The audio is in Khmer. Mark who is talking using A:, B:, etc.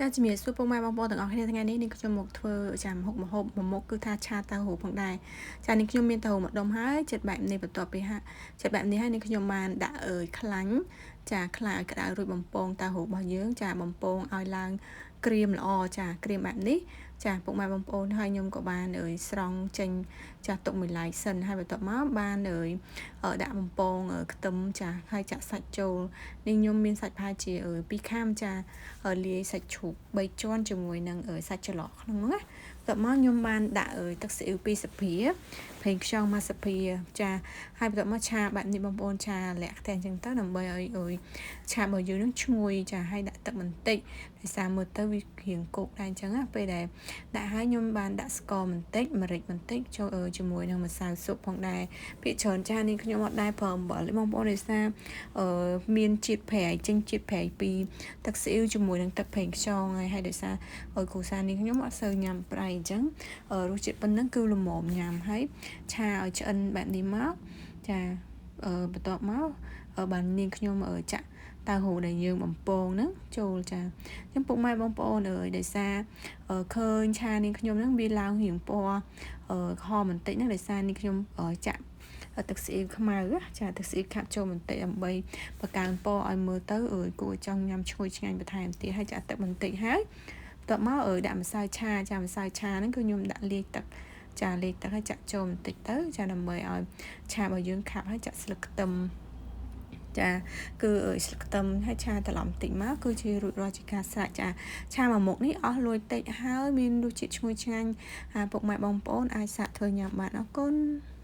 A: ចាជំរាបសួរពុកម៉ែបងប្អូនទាំងអស់គ្នាថ្ងៃនេះនាងខ្ញុំមកធ្វើចាម្ហូបម្ហូបមួយមុខគឺថាឆាតៅហ៊ូផងដែរចានាងខ្ញុំមានតៅហ៊ូមួយដុំហើយចិត្តបែបនេះបន្ទាប់ពីហាចិត្តបែបនេះហើយនាងខ្ញុំបានដាក់អើយខ្លាញ់ចាខ្លាញ់ឲ្យក្តៅរួចបំពងតៅហ៊ូរបស់យើងចាបំពងឲ្យឡើងក្រៀមល្អចាក្រៀមបែបនេះចាពុកម៉ែបងប្អូនហើយខ្ញុំក៏បានអើយស្រង់ចេញចាទុកមួយឡែកសិនហើយបន្ទាប់មកបានអើយដាក់បំពងខ្ទឹមចាហើយចាក់សាច់ចូលនេះខ្ញុំមានសាច់ប្រហែលជា2ខាំចាលាយសាច់ជ្រូក3ជាន់ជាមួយនឹងសាច់ច្រឡកក្នុងហ្នឹងណាបន្ទាប់មកខ្ញុំបានដាក់ទឹកស៊ីអ៊ីវ2ស្លាបព្រាប្រេងខ្យង1ស្លាបព្រាចាហើយបន្ទាប់មកឆាបែបនេះបងប្អូនឆាលាក់ខ្ទះអញ្ចឹងទៅដើម្បីឲ្យឆារបស់យើងនឹងឈ្ងុយចាហើយដាក់ទឹកបន្តិចដោយសារមើលទៅវារៀងគោកដែរអញ្ចឹងណាពេលដែលដាក់ហើយខ្ញុំបានដាក់ស្ករបន្តិចម្រេចបន្តិចចូលជាមួយនឹងម្សៅស៊ុបផងដែរភាគច្រើនចានេះខ្ញុំអត់ដែរប្រើអំបិលទេបងប្អូនដោយសារមានជាតិប្រៃចេញជាតិប្រៃពីទឹកស៊ីអ៊ីវជាមួយនឹងទឹកប្រេងខ្យងហើយហើយដោយសារឲ្យគ្រួសារនេះខ្ញុំអត់សូវញ៉ាំប្រៃអញ្ចឹងរសជាតិប៉ុណ្ណឹងគឺល្មមញ៉ាំហើយឆាឲ្យឆ្អិនបែបនេះមកចាបន្ទាប់មកបាននាងខ្ញុំចាក់តៅហ៊ូដែលយើងបំពងហ្នឹងចូលចាអញ្ចឹងពុកម៉ែបងប្អូនអើយដោយសារឃើញឆានាងខ្ញុំហ្នឹងវាឡើងរៀងពណ៌ក្រហមបន្តិចហ្នឹងដោយសារនាងខ្ញុំចាក់ទឹកស៊ីអ៊ីវខ្មៅចាទឹកស៊ីអ៊ីវខាប់ចូលបន្តិចដើម្បីបង្កើនពណ៌ឲ្យមើលទៅអើយគួរចង់ញ៉ាំឈ្ងុយឆ្ងាញ់បន្ថែមទៀតហើយចាក់ទឹកបន្តិចហើយបន្ទាប់មកអើយដាក់ម្សៅឆាចាម្សៅឆាហ្នឹងគឺខ្ញុំដាក់លាយទឹកចាលាយទឹកហើយចាក់ចូលបន្តិចទៅចាដើម្បីឲ្យឆារបស់យើងខាប់ហើយចាក់ស្លឹកខ្ទឹមចាគឺស្លឹកខ្ទឹមហើយឆាត្រឡប់បន្តិចមកគឺជារួចរាល់ជាការស្រេចចាឆាមួយមុខនេះអស់លួយតិចហើយមានរសជាតិឈ្ងុយឆ្ងាញ់ពុកម៉ែបងប្អូនអាចសាកធ្វើញ៉ាំបានអរគុណ។